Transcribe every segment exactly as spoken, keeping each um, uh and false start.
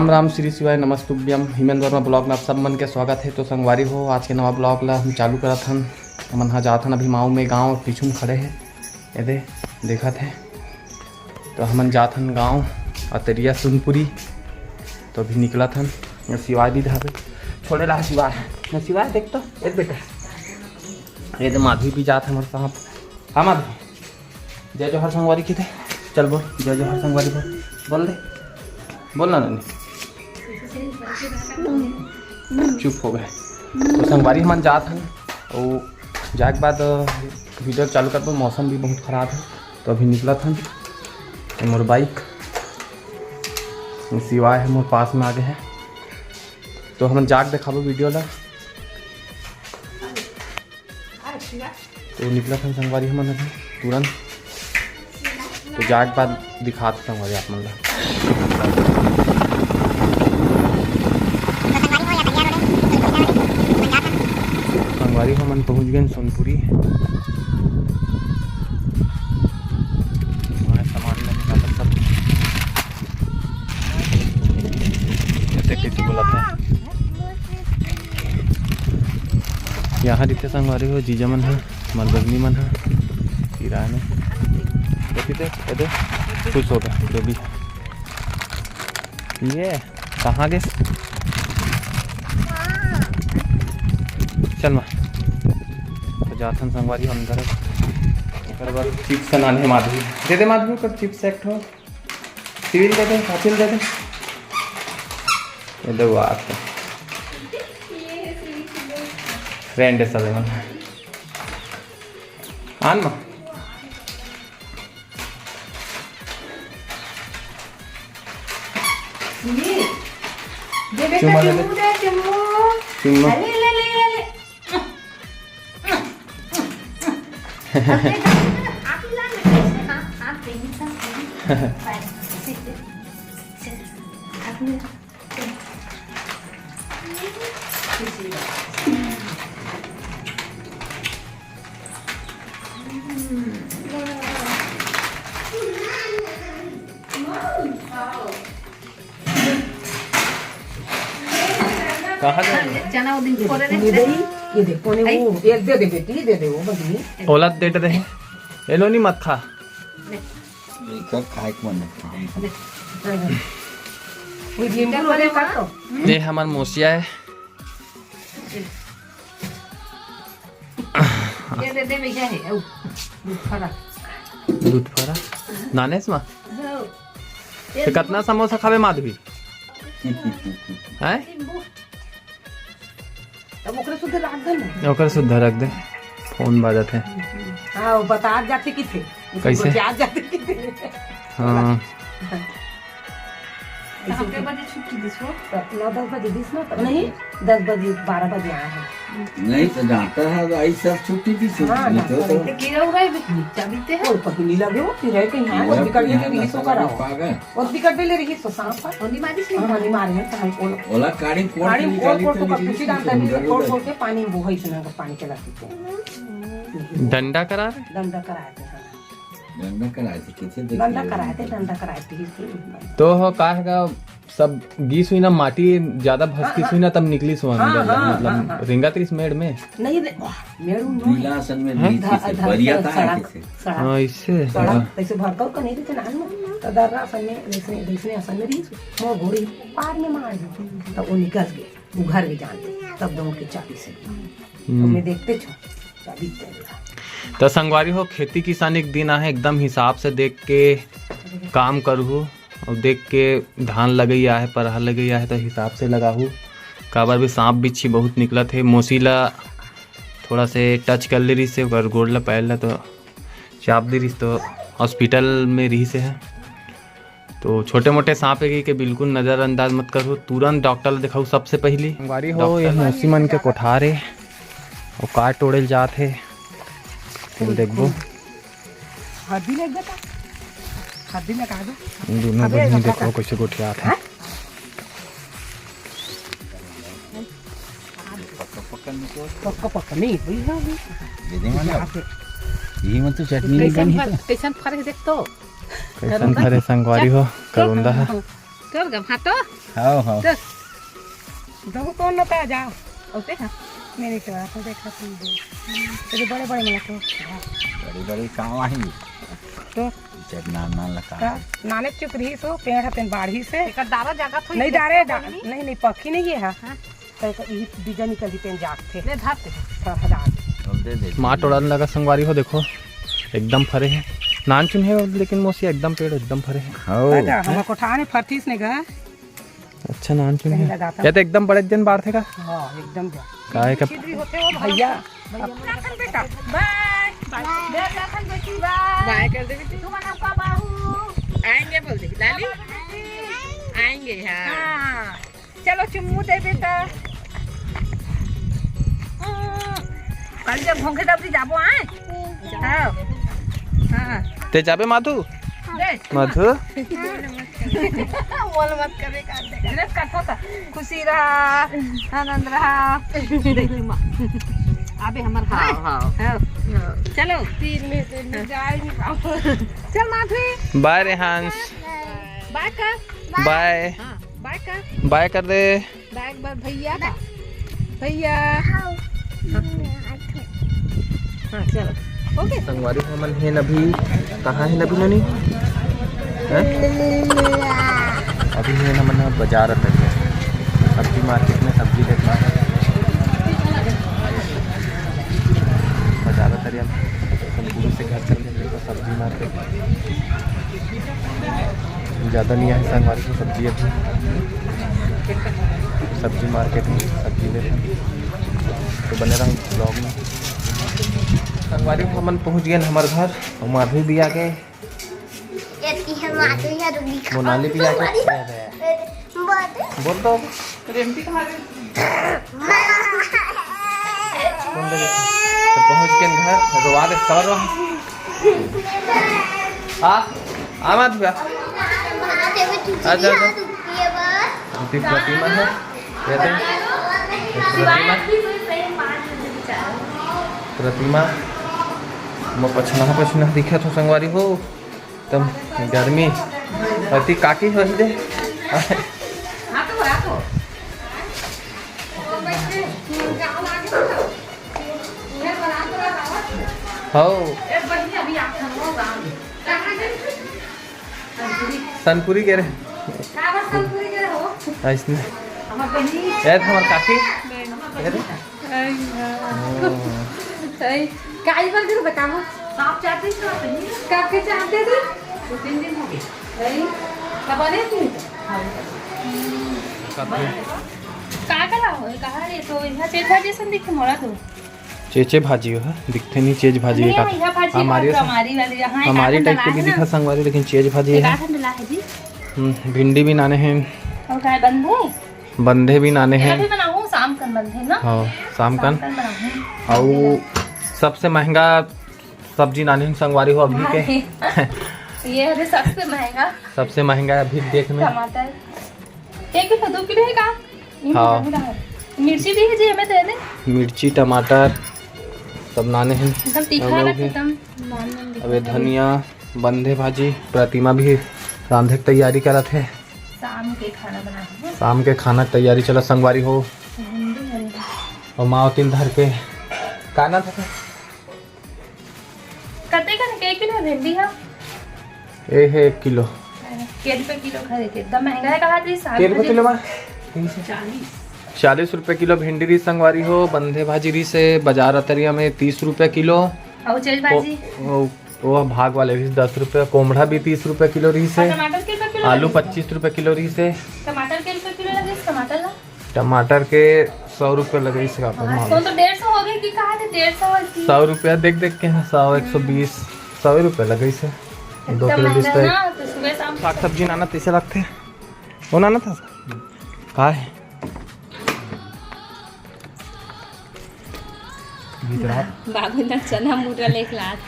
राम राम, श्री शिवाय, नमस्तुभ्यम। हिमेंद्र वर्मा ब्लॉग में आप सब मन के स्वागत है। तो संगवारी हो, आज के नवा ब्लॉग ला हम चालू करत हन। हमन हा जात हन अभी माऊ में गाँव, पीछू में खड़े है, ये दे, देखत है। तो हमन जात हन गाँव अतरिया सुनपुरी। तो अभी निकलत हन। ये शिवाय भी धाबे छोड़े ला, शिवाय, ये शिवाय देख तो, एक बेटा, ये दे माधवी भी जात है हमारे साथ। हाँ माधवी, जय जोहार संगवारी की थे। चल बोल, जय जोहार संगवारी बोल, बोल दे, बोल ना नन्नी, चुप हो गए। तो संगवारी हमन जात हन, वो जाए के बाद वीडियो चालू करबो। मौसम भी बहुत खराब है, तो अभी निकलत हन। ये मोर बाइक, ये शिवाय है मोर पास में आगे है, तो हमन जाके देखाबो वीडियो ला। तो निकलत हन संगवारी हमन अभी तुरंत। तो जाए के बाद दिखात हन संगवारी आप मन ला। संगवारी हमन पहुंच गए सोनपुरी। हमारे सामान ला निकालत सब। ऐसे किसी बोलत है। यहाँ रिते संगवारी हो, जीजा मन है, मलबरनी मन है, किराए में। देखी दे, ये दे, खुश होगा जो भी। ये कहाँ गए? चल माँ, तो जाथन संगवारी हो अंदर। ओकर बाद चिप्स नान है माधवी, दे दे माधवी, ओकर चिप्स एक ठो। सिविल दे दे, कातिल दे दे। ये दो बात है। फ्रेंड है सब मन। आन माँ। ये, दे बेटा, चुम्मा दे दे। चुम्मू दे, चुम्मू। चुम्मा। अरे, ले, ले, ले, ले। अरे, आप ही ला ना, कैसे हाथ, हाथ देंगे सब। आप ही ला। कहाँ जाए? चना वो दिन फोड़े ये रहे। दे, ये दे, कोने वो, ये दे दे बेटी, दे दे वो बगली। ओला दे दे। ये लो नी मत खा। ले। एकर खाए के मन है। ले। वो नींबू रोटी काटो। ये हमार मोसिया है। ये दे दे भैया है, औ, दूध फरा। दूध फरा? नानेस मा? हो। ये तो कितना समोसा खावे माधवी? हैं? अब ओकरे सुद्धा रख दे ना। ओकरे सुद्धा रख दे। फोन बाजत है। हाँ, वो बता जाते कि थे। कैसे? बता जाते कि थे। हाँ। तो हम के बजे छुट्टी दिस हो? तो नौ दस बजे दिस ना, तो नहीं, दस बजे, बारह बजे आए हैं। नहीं तो डॉक्टर है, तो आई सब छुट्टी दिस हो। हाँ, नहीं तो, डॉक्टर तो है। तो गिरा हुआ है, बीते हैं। और पत्नी लगे हो, फिर है कहीं, हाँ, वो बिगड़ गई, तो यही सो करा हो। पागल। वो बिगड़ गई, रही सो सांप है। होनी मारी से। हाँ, होनी मारे हैं, तो हम ओला काड़ी कोड़ काड़ी के कोड़ निकाली कोड़ तो के कुछ डालता नहीं, कोड़ कोड़ के पानी में बोहे, इसमें अगर पानी चला पीते हैं। डंडा करा रहे? डंडा कराए थे, हाँ। डंडा कराए थे, कैसे देख डंडा रहे हो? कराए थे, डंडा कराए थे, इसलिए। तो हो, का है का, सब गीस हुई ना, माटी ज्यादा भसकी हाँ, हुई ना, तब निकली सो हाँ, अंदर, हाँ, मतलब, हाँ, हाँ। रिंगा त्रिस मेड़ में। नहीं रे, वाह, मेड़ उन गीला असन में हैं? नहीं ध-, किसे, ध-, बरिया का है सड़क, किसे? सड़क, हाँ, इससे, सड़क, हाँ। ऐसे भरका उरका नहीं देते ना, हम तो दर्रा असन में, जैसे, जैसे असन में रही, वो घोड़ी पार में मार दी, तो वो निकल गए, वो घर भी जान दे, तब दौड़ के चाबी से। हम्म। तो मैं देखते छो, चाबी दे दिया। तो संगवारी हो, खेती किसानी के दिन आहे, एकदम हिसाब से देख के काम करहू। अउ देख के धान लगई आहे, परहा लगई आहे, तो हिसाब से लगाहू। काबर भी सांप बिच्छी बहुत निकलत हे। मोसी ला थोड़ा से टच कर ले रहिस हे, ओकर गोड़ ला, पैर ला तो चाप दे रहिस, तो हॉस्पिटल में रहिस हे। तो छोटे मोटे सांप हे कि के बिल्कुल नजरअंदाज मत करहू, तुरंत डॉक्टर ला देखाहू सबसे पहिली। संगवारी हो, ये डॉक्टर ला। मोसी मन के कोठार हे, वो का टोड़े ल जात हे, तेल देखबो। हल्दी लग बेटा, हल्दी लगा दो। दोनों अबे, बहिनी लगा देखो दो। कैसे गोठियात हे। हाँ? पक्का, पक्का, नहीं, वही है, वही। दे दे, मतलब, यहाँ पे। यही मत तो चटनी नहीं कैसन बनी फर-, तो। कैसन फरे देख तो। कैसन फरे संगवारी हो, करोंदा है। हाँ। तोर गा भांटो। हाँ, हाँ। तो दहू कौन नता जा। ओते हा। मेरे तो आप देखा तुम दे। तेरे बड़े बड़े मला तो। बड़ी बड़ी कावा ही। तो जब नान नान लगा। का? नाने चुक रही सो, पेड़ हतेन बाढ़ी से। एकर डारा जागा थोड़ी नहीं, डारे, डा-, नहीं, नहीं, पक्की नहीं है, हाँ। हाँ। तो एकर ई बीजा निकल ही तेन जाग थे। ले धार ते। हाँ, हाँ, डार। अब दे दे। माँ टोड़न लगा संगवारी हो, देखो। एकदम फरे है। नान चुन है, लेकिन मोसिया एकदम पेड़ एकदम फरे है। हाँ। दादा, हम कोठाने फरतीस ने गा। अच्छा, नान चुन कहीं है। लगाता या तो एकदम बड़े जन बाढ़ थे का? हाँ, एकदम जा। काहे का? छिद्री होते हो भैया। भैया, अपन बेटा। बाय। बाय। बाय, अपन बेटी, बाय। बाय कर दे बेटी। तुम लोग का बाहू। आएंगे बोल दे, लाली। आएंगे, हाँ। हाँ। चलो, चुम्मू दे बेटा। कल जब घोंघे डबरी जाबो, आए? हाँ। हाँ। ते जाबे माधु? दे। माधु? बोल मत करे, काट देगा। गलत कथा था। खुशी रहा, आनंद रहा। देख ली माँ। अबे हमार हाँ, भाई। हाँ। हाँ। चलो। तीन में से हाँ। जाए नहीं पाऊँ। चल माधवी। बाय रेहांश। बाय कर। बाय। हाँ, बाय कर। बाय कर दे। बाय एक बार भैया का। भैया। हाँ, चलो। ओके। संगवारी हो, हमन हेन अभी, कहाँ हेन अभी नोनी? हैं? अभी हेन हमन ह बाजार अतरिया, सब्जी मार्केट में सब्जी लेत बा। बाजार अतरिया, अपन गुरु से घर चल के सब्जी मार्केट। ज़्यादा नहीं है संगवारी हो सब्जी अभी। सब्जी मार्केट में सब्जी लेते हैं। तो बने रहो ब्लॉग में। संगवारी हो, हमन पहुँच गए हमारे घर। और माधवी भी आ गए। ये की है माधवी है, रुबी का। मोनाली भी आ गए। बोल दे। बोल दो। रेमती कहाँ गई? सुन ले, तो पहुँच के घर, रोवा दे, सबर रहो। आ, आ मत हुआ। अच्छा, अच्छा। ये प्रतिमा है, ये दे। ये प्रतिमा। प्रतिमा। मैं पछना, पछना दिखा तो संगवारी हो। तब गर्मी अति काकी हो ही दे। हाँ तो, हाँ तो। हो। सनपुरी के रे। ऐसने। यार, हमार काकी। अरे। आई, हाँ। ओ। आई, काई बन के बताओ। आप चाहते हैं तो आप नहीं। कब के चाहते थे? दो तीन दिन हो गए। आई, कब आने थे? कब के? का करा हो? कहाँ रे? तो यहाँ चेज भाजी सन दिखे मोला तो। चेचे भाजी हो, दिखते नहीं चेज भाजी नहीं, का। यहाँ भाजी हमारी का वाली, यहाँ एक हमारी आधा टाइप के डला भी है दिखा ना। संगवारी, लेकिन चेज भाजी एक है। आधा डला है जी। हम्म, भिंडी भी नाने हैं। और का है, बंद है? बंधे भी नाने हैं। अभी बनाऊँ, शाम कन बंधे ना। हाँ, शाम कन। बनाऊँ। और सबसे महंगा सब्जी नाने हैं संगवारी हो अभी के। ये है सबसे महंगा। सबसे महंगा है अभी date में। टमाटर। एक किलो, दो किलो है का? हाँ। मिर्ची भी है जी, हमें दे दे। मिर्ची, टमाटर सब नाने हैं। एकदम तीखा वाला एकदम नान नान दिखा। अबे धनिया, बंधे भाजी, प्रतिमा भी रांधे के तैयारी करत है। शाम के खाना बनाना है। शाम के खाना के तैयारी चला संगवारी हो। और माँ तीन धर के का ना था। कते का के किलो भिंडी है? ए है एक किलो। के रुपए किलो खरीदे, एकदम महंगा है कहा थी। के रुपए किलो माँ? चालीस। चालीस रुपए किलो भिंडी रही संगवारी हो, बंधे भाजी रही से बाजार अतरिया में तीस रुपए किलो। और चेज भाजी? वो भाग वाले भी दस रुपये, कोमड़ा भी तीस रुपये किलो रही से, टमाटर के रुपये किलो आलू लगे? पच्चीस रुपये किलो रही से। टमाटर के रुपये किलो लगे, टमाटर ला? टमाटर के सौ रुपये लगे इस का। हाँ, तो डेढ़ सौ हो गए कि कहा थे डेढ़ सौ अस्सी? सौ रुपया देख देख के, हाँ, सौ, एक सौ बीस, सौ ही रुपये लगे इसे। दो किलो महंगा ना, तो सुबह शाम साग सब्जी नाना तैसे लगते। वो नाना था। कहा है? बाबू ना चना मुर्रा लेके लात।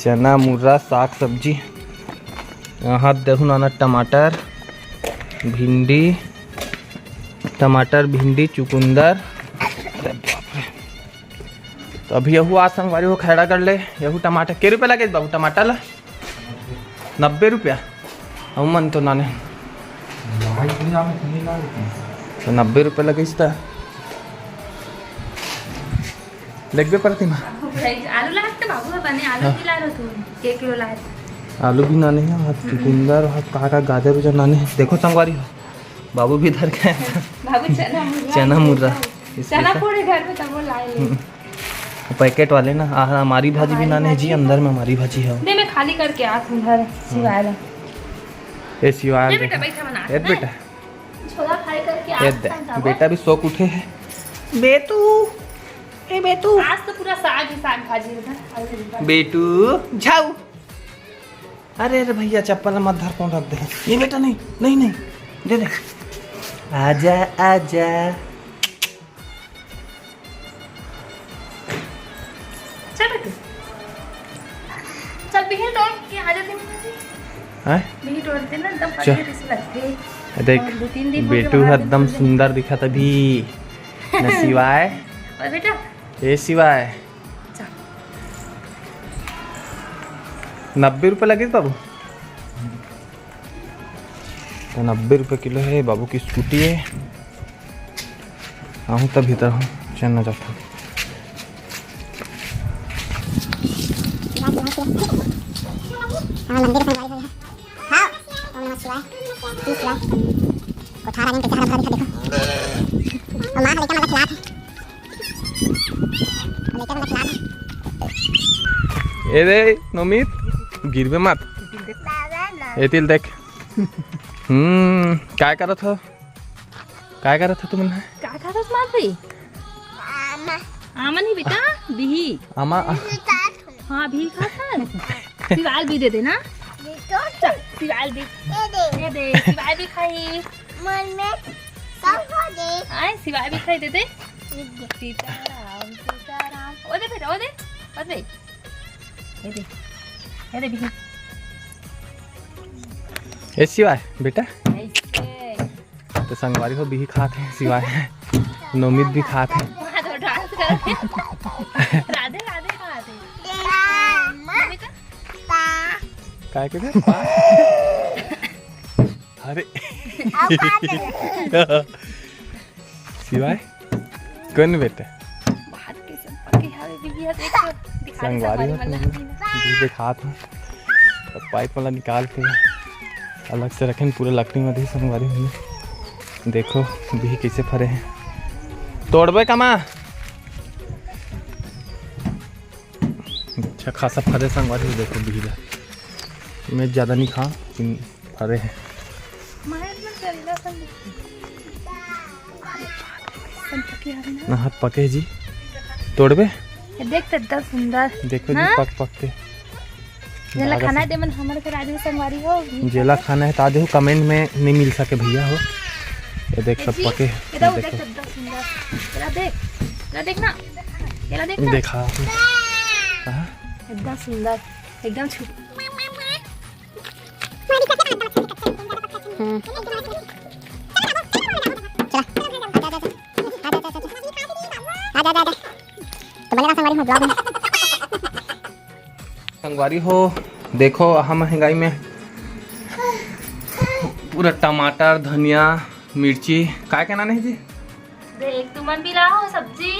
चना मुर्रा, साग सब्जी। यहाँ देखो नाना, टमाटर, भिंडी, टमाटर, भिंडी, चुकुंदर। अरे बाप रे। तो अभी यहू आज संगवारी हो खैड़ा कर ले। यहू टमाटर के रुपये लगे बाबू टमाटर ला? नब्बे रुपया। हम मन तो नाने। भाई, इतने आप नहीं ला लेते हैं। तो नब्बे रुपये लगे इस तरह। लगबे पड़ती माँ। आलू ला सकते बाबू, बने आलू हाँ। की ला रहे तू, एक किलो ला। आलू भी नाने हैं, हाथ चुकंदर, हाथ का, का गाजर उजर नाने हैं। देखो संगवारी हो, बाबू भी धर के आया था। बाबू चना मुर्रा। चना मुर्रा। इसके चना साथ। पूरे घर में तब वो लाए ले। हम्म। पैकेट वाले ना, आ, हमारी भाजी भी हमारी नाने जी, भाजी। अंदर में हमारी भाजी है। दे, मैं खाली करके आ तू घर सिवाय ला। ए सिवाय ले ले। बेटा, बैठा बना, ए ना? बेटा। छोला फ्राई करके ए आ दे, तब जाबो। बेटा भी सो के उठे है। बेटू, ए बेटू। आज तो पूरा साग ही साग भाजी है। बेटू, झाऊ। अरे, अरे भैया, चप्पल मत धर, कौन रख दे। ये बेटा, नहीं, नहीं, नहीं, दे दे। आजा, आजा। चल बेटू, चल बिही तोड़ के आ जाते हैं। हैं? बिही तोड़ते ना, एकदम चल। पतले से लगते। देख, और दो तीन दिन हो गए बेटू बाहर एकदम दिन सुंदर दिखत अभी। ना सिवाय। और बेटा? ए सिवाय। चल। नब्बे रुपये लगे बाबू। तो नब्बे रुपये किलो है, बाबू की स्कूटी है। आहूँ तब भीतर हूँ, चल ना जाता। हाँ, मंदिर संगवारी हो यहाँ। हाँ, ओम नमः शिवाय। श्री शिवाय। कोठार आगे में कैसे हरा भरा दिखा, देखो। और माँ लड़का मतलब खिलाफ है। ए रे नोमित, गिरबे मत। ए तिल देख। हम्म, काय करत हो? काय करत हो तुमन? का खात हस माँ भाई? आमा। आमा नहीं बेटा, बिही। आमा। हाँ, बिही खात हस। सिवाल भी दे देना। चल, सिवाल भी। ये दे। ये दे, सिवाल भी खाई। मन में सब खा दे। आए, सिवाय भी खाई दे दे। सीताराम, सीताराम। ओ दे बेटा, ओ दे, ओ दे। ये दे, ये दे बिही। ए सिवाय, बेटा। ऐसे। तो संगवारी हो बिही खात है, सिवाय है। नोमित भी खात है। वहाँ तो डांस करते हैं। राधे, राधे खात है। मम्मी का? काय के दे? अरे। सिवाय? कौन बेटा? बाहर के सब पके हवे, बिही ह, देख तो, दिखा दे संगवारी संगवारी हो मन ला। तुमन। बिही दिखात हूँ। तो पाइप वाला निकाल के अलग से रखें, पूरा लकड़ी में दे संगवारी हो। देखो, बिही कैसे फरे हैं। तोड़बे कमा। अच्छा खासा फरे संगवारी हो, देखो बिही ला। मैं ज़्यादा नहीं खा, लेकिन फरे हैं। ना हाथ पके जी, तोड़बे। ये देख तो एकदम सुंदर। देखो जी, हाँ? पक पक के। जेला खाना है, दे मन हमर घर आ जाओ, संगवारी हो। जेला खाना है, तो आ जाओ, comment में नहीं मिल सके भैया हो। ये देख, सब जी, पके हैं। ये तो देखो। देख, एकदम सुंदर। तेरा देख, तेरा देख ना, तेरा देख ना। देखा। हाँ? एकदम सुंदर, एकदम छु- हम्म। चला। आजा, आजा, आजा। आजा, आजा, आजा। तो बनेगा संगवारी हो vlog में। संगवारी हो, देखो, अहा महंगाई में पूरा टमाटर, धनिया, मिर्ची, काय के नाने जी? देख, तुमन भी लाओ सब्जी।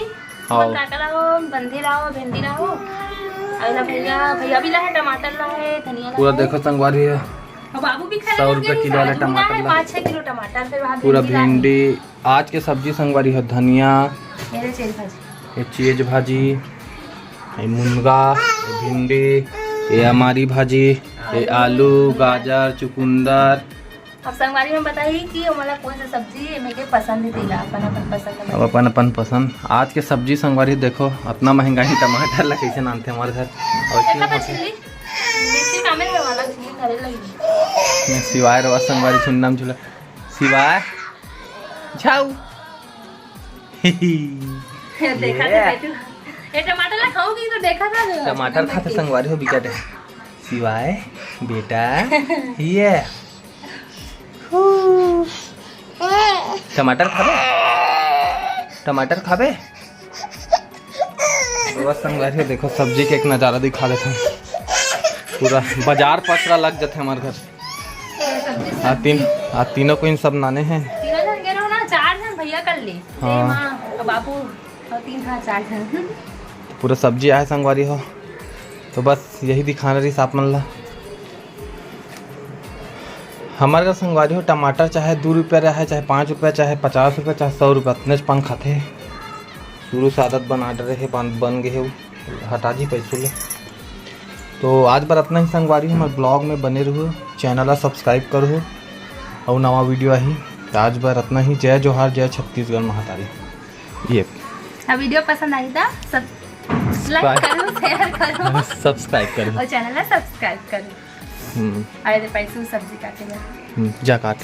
हाँ। तुमन काका लाओ, बंदी लाओ, भिंडी लाओ। अउ एला भैया, भैया भी लाए, टमाटर लाए, धनिया लाए। पूरा देखो संगवारी हो। और बाबू भी खाने सौ रुपये लगे, किलो वाले साजू भी लाए, टमाटर लाए। पाँच छः किलो टमाटर, फिर वहाँ पूरा भिंडी लाए। भिंडी। आज के सब्जी संगवारी हो धनिया, ये रे चेज भाजी। ये चेज भाजी, ये मुनगा, ये भिंडी, ये अमारी भाजी, ये आलू, गाजर, चुकुंदर। अब संगवारी मन बताही कि ओमन ला कोन से सब्जी एमे के पसंद हे, तेला अपन अपन पसंद अब बताही। अपन अपन पसंद। आज के सब्जी संगवारी देखो, अतना महंगा ही टमाटर ला कइसे नानथे हमर घर। अउ एतना का चिल्ली, मिर्ची कामे हे वाला चिल्ली करे लगी। ये सिवाय रवा संगवारी झुन्ना में झूला। सिवाय झाऊ। देखा ये। था बेटू, ये टमाटर ला खाओगी तो देखा था जो टमाटर खाते संगवारी हो बिकट है। सिवाय बेटा, ये। हू। टमाटर खाबे? टमाटर खाबे? बस संगवारी हो, देखो सब्जी के एक नजारा दिखा देथन। पूरा बाजार पसरा लग जाथे हमर घर। आ तीन, आ तीनों को इन सब नाने हैं। तीनों झन गे रहो ना, चार झन भैया कर ले। हाँ। तेरी माँ, बाबू और तीन था, चार झन। पूरा सब्जी आए संगवारी हो, तो बस यही दिखाना रहिस आप मन ला। हमर घर संगवारी हो, टमाटर चाहे दू रुपया रहे, चाहे पाँच रुपया, चाहे पचास रुपया, चाहे सौ रुपया, अतनेच पन खाथे। शुरू से आदत बना डरे हे, बन, बन गे हे, हटा दी पैसों ले। तो आज बर अतना ही संगवारी हो, हमर vlog में बने रहू, channel ला subscribe करहू, अउ नवा video आही। तो आज बर अतना ही। जय जोहार, जय छत्तीसगढ़ महतारी। ये। अब video पसंद आई तो सब like करो, share करो। Subscribe करो। और channel ला subscribe करो। हम्म। अरे तो पैसों सब्जी काटे जा। हम्म, जा काट।